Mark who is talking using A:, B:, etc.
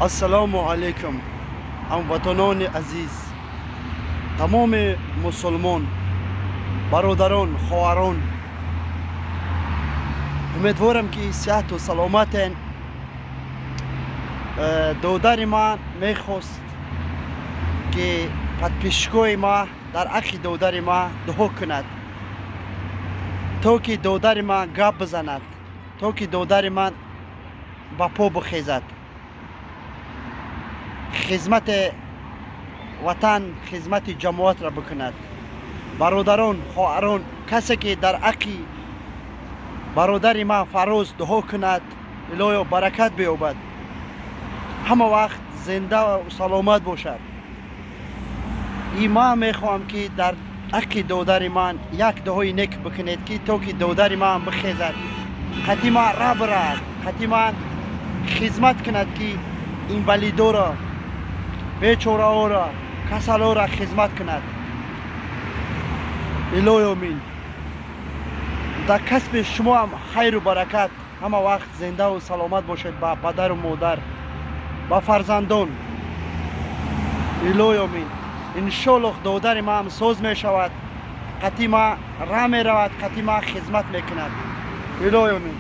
A: Ассалому алайкум, ҳамватанони азиз, тамоми мусулмон бародарон, хоҳарон. Умедворам, ки сиҳату саломатен. Додари ман мехост, ки подписчикои ма дар ҳаққи додари ма дуо кунад, то ки додари ман гап бизанад, то ки додари ман ба по бихезад, хизмати ватан, хизмати ҷамоатро бикунад. Бародарон, хоҳарон, касе ки дар ҳаққи бародари ман Фароз дуо кунад, илоҳиё, баракат биёбад, ҳама вақт зинда саломат бошад. И ман мехоҳам, ки дар ҳаққи додари ман як дуои нек бикунед, ки то ки додари ман бихезад, қати ман ра бирад, қати ман хизмат кунад, ки инвалидоро, бечораҳоро, касалҳоро хизмат кунад. Илоҳи омин, дар касби шумоам хайру баракат, ҳама вақт зиндаву саломат бошед, ба падару модар, ба фарзандон. Илоҳи омин, иншоллоҳ, додари ман соз мешавад, қати ма ра меравад, қати ма хизмат мекунад. Илоҳи омин.